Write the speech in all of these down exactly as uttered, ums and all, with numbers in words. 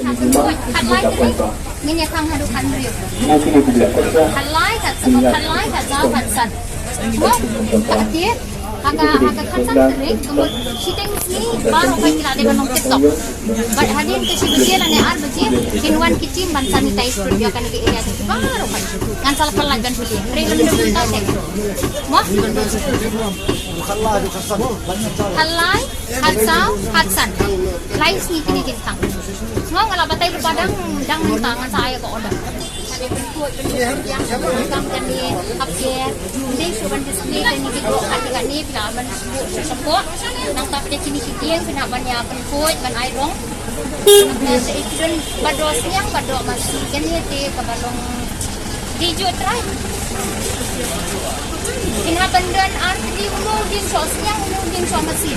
Khatlai tarik ngin ïa khang haduh khathynriew. Khatlai, khatsaw, khatlai, khatsaw, khatsan. Mo, khatkit, ha ka, ha ka khatsan tarik, ka mut shiteng sngi baroh khoit ki la dei ban long tip top. Bad hadien ka shi baje lane ar baje kin wan ki team ban sanitize pynbiang kane ka area jong ki baroh khoit. Ngan sa la pynlait ban pule. Hynrei lem dum kita te. Mo? Khatlai, khatsaw, khatsan. Lai sngi kine kin khang. Nga nga la batai lypa dang, dang mynta ngan sa ai ka order. Kane pynkuid, pynkuid, pynkuid, pynkuid, kane hap ke. Dei shu ban display kane ki doh kane kane phi lah ban shu shu shu. Nangta phi kine ki tieng phi nah ban ïa pynkuid ban ai rong. Nangta sa i kidon ba doh sniang ba doh masi kane te kaba long. Dei ju trai. Kin hap ban don ar tylli, uno u dieng shuh sniang, uno u dieng shuh masi.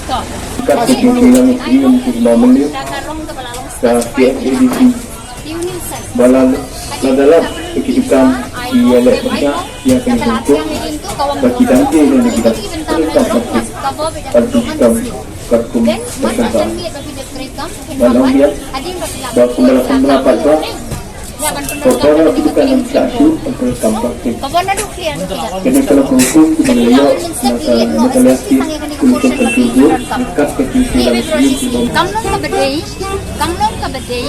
To. Kat ki ki lang ki ki ma mali. Ka rong kaba la long. Ka K S A D C. Ba la la dalam ki ki kam ki ïa leh pynta ïa ki ki tu. Ba ki dang ki dang ki dang pynta ba ki kam kat kum pynta. Ba long ïa ba kum ba la kum ba la pat ba. Ka para ki kan ka shu ka ka kam ka ki. Kene ka la kongkong ki ba la ïoh na ka na ka leh ki kongkong ka tu bu kat ka ki ki la ki ki bom. Kam long ka ba dei, kam long ka ba dei,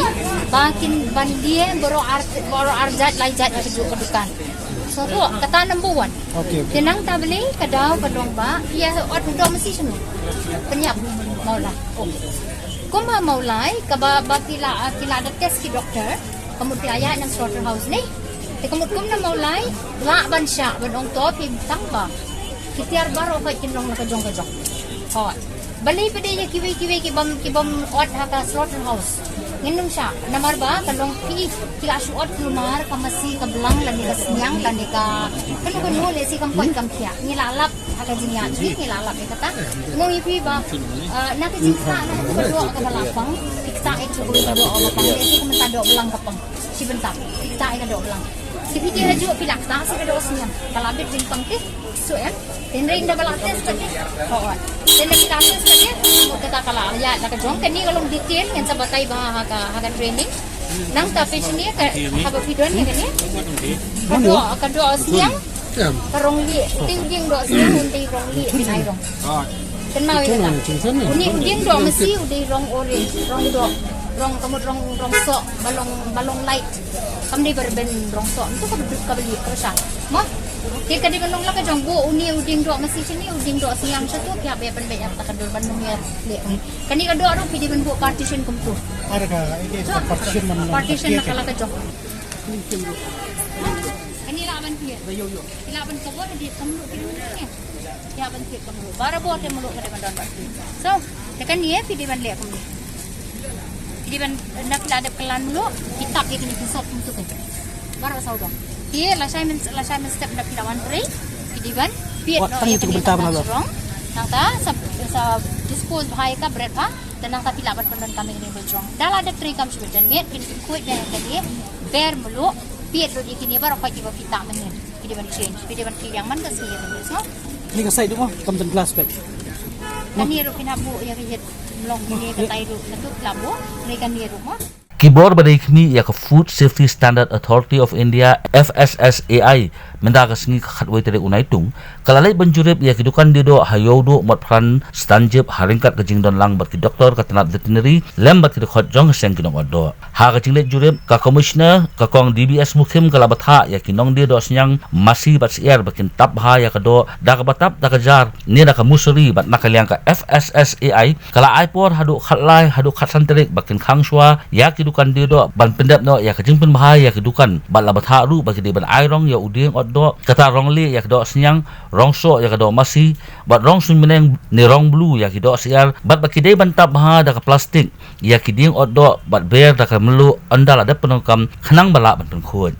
ba kin ban die baroh ar, baroh ar jait lai jait ka ju ka dukan. So tu kata number one. Okay, okay. Te nangta balei ka daw ka long ba ïa ot doh masi shano. Pynïap Mawlai. Oh. Kumba Mawlai kaba ba ki la, ki la da test ki doktor. Ka mut ki la ïaid na slaughterhouse ne. Te ka mut kumno Mawlai lah ban shah ban ong to phi tang ba ki tiar baroh khoit kin long la ka jong ka jong. Hooid. Balei pat de ïa kiwei kiwei ki bym, ki bym ot ha ka slaughterhouse. Ngin ym shah namar ba ka long phi ki la shu ot kulmar ka masi ka blang lane ka sniang lane ka kano kano lehse kam koit kam khiah. Ngi la lap ha ka jingïaid jong ngi, ngi la lap ïa kata. Ngi ong ïa phi ba, eh, na ka jingktah na ka doh kaba la pang, ki ktah ïa ka doh kaba la pang, ïa ka mynta doh blang ka pang. Shi bynta ki ktah ïa ka doh blang. Ki phi ki ha juh phi la ktah sa ka doh sniang. Ka la bit jingpang ki. So em. Hynrei ynda ba la test ka ki. Hooid. Ynda ba la test ka ki. Kata ka la ïa la ka jong kane ka long detail ngan sa batai ba ha ka, ha ka training. Nangta phi shane ka haba phi don ïa kane. Ka doh, ka doh sniang. Ka rong lieh, te u dieng doh sniang, un te rong lieh, pynai rong. Kynmaw ïa kata. Une u dieng doh masi, u dei rong orange, rong doh, rong ka mut rong, rong soh, ba long, ba long light. Kam dei ba rben rong soh, tu ka ba duk ka ba lieh, ka ba shah. Mo? Te ka dei ban long la ka jong buh, une u dieng doh masi shane, u dieng doh sniang shatu, phi hap ban pynbeit ïa kata ka dur ban long ïa lieh. Kane ka doh ruh phi dei ban buh partition kumtu. Ada ka, ini partition ban long. Partition la ka la ka jong. Kane lah ban thied. Lah ban cover hadien ka mluh ki mluh ne. Lah ban thied ka mluh. Barabor te mluh ka dei ban don bad thied. So, te kane phi dei ban leh kumne. Phi dei ban, na phi la dep kylla mluh, phi tap ïa kine ki sop kumtu kan. Baroh saw dong. Phi lashai myn, lashai mynstep na phi la wan trei. Phi dei ban piet noh ïa kine ki sop. Nangta sa, sa dispose bha ïa ka bret bha. Te nangta phi lah ban pyndonkam ïa kine ba jrong. Da la dep trei kam shu ba jan miet, phin pynkhuid ïa kane. Ber mluh, piet ruh ïa kine baroh khoit kiba phi tah mynnin. Phi dei ban change, phi dei ban pynliang man ka sngi ïa kane, so. Ni ka sait duh mo, kam ten glass bag. Kane ruh phin hap buh ïa ka ïit mlong kine ka tai ruh, katu phi lah buh, ni kane ruh mo. Ki bor ba dei khmih ïa ka Food Safety Standard Authority of India, F S S A I, mynta ka sngi ka khatwei tarik u Naitung, ka la leit ban jurip ïa ki dukan die doh ha Ïewduh, Motphran, Stanjip, ha ryngkat ka jingdon lang bad ki doktor ka tnat veterinary, lem bad ki dkhot jong ka seng ki nongot doh. Ha ka jingleit jurip, ka Commissioner, ka Kong D B S Mukhim ka la bthah ïa ki nongdie doh sniang, masi bad syiar ba kin tap bha ïa ka doh, da kaba tap da ka jar, ne da ka mushari bad na ka liang ka F S S A I, ka la ai por haduh khatlai, haduh khatsan tarik ba kin khang shuwa, ïa ki dukan die doh, ban pyndep noh ïa ka jingpynbha ïa ki dukan, bad la bthah ruh ba ki dei ban ai rong ïa u dieng ot doh, kata rong lieh ïa ka doh sniang, rong soh ïa ka doh masi, bad rong suiñ bneng ne rong blue ïa ki doh syiar, bad ba ki dei ban tap bha da ka plastik, ïa ki dieng ot doh, bad ber da ka mluh, ynda la dep pyndonkam, khnang ba lah ban pynkhuid.